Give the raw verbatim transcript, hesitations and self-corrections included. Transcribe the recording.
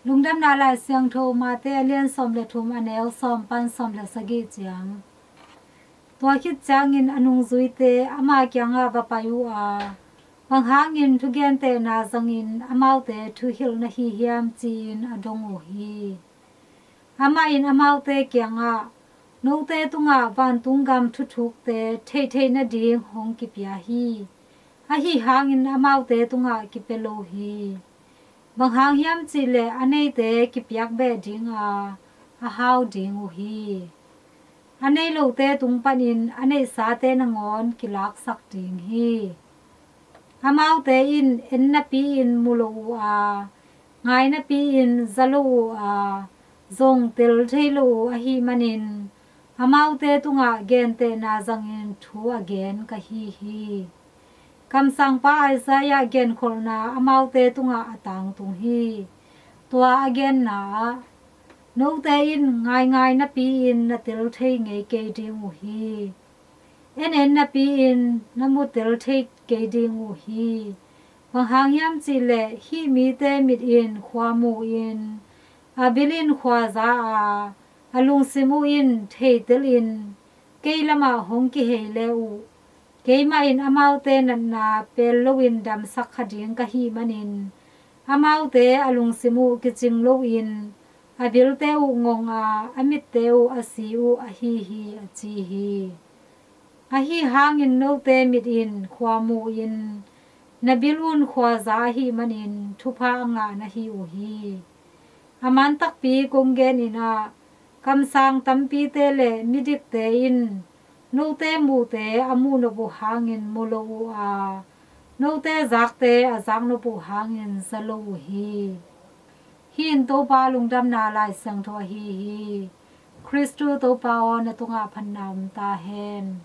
Lungdamna Lai Siangtho Mate a lian sawm le thum, a neu sawm pan sawm le sagih ciang. Tua khit ciangin a nungzuite ama kiangah va pai uh a, bang hangin thugentehna zangin amaute thuhilh na hi hiam, ci-in a dong uh hi. Amah in amaute kiangah, note tungah vantung gam thuthukte theihtheih nading hong kipia hi. Ahi hangin amaute tungah kipia lo hi. Bang hang hiam cihleh a neite kipiak beh ding a, a hau ding uh hi. A nei lote tung panin a neihsate nangawn kilaksak ding hi. Amaute in en napi-in mu lo uh a, ngai napi-in za lo uh a, zong tel thei lo uh ahih manin, amaute tungah gentehna zangin thu a gen ka hi hi. Kamsangpa Isaiah genkholhna amaute tungah a tangtung hi. Tua a genna ah, note in ngaingai napi-in na tel thei ngei kei ding uh hi. En en napi-in na mu tel thei kei ding uh hi. Bang hang hiam cihleh hih mite mit in khua mu-in, a bil in khua za a, a lungsim uh in theitel in kei lamah hong kihei le uh, keimah in amaute natna pel loin damsak kha ding ka hih manin, amaute a lungsim uh kicing loin, a bilte uh ngong a, a mitte uh a si uh ahi hi, a ci hi. Ahi hangin note mit in khua mu-in, na bil un khua za ahih manin thupha a ngah na hi uh hi. A man takpi kong genin ah, kamsang tampite le midikte in note muhte a muh nop uh hangin mu lo uh a, note zakte a zak nop uh hangin za lo uh hi. Hih in Topa lungdamna Lai Siangtho ahi hi. Khristu Topa aw, na tungah phatna om ta hen.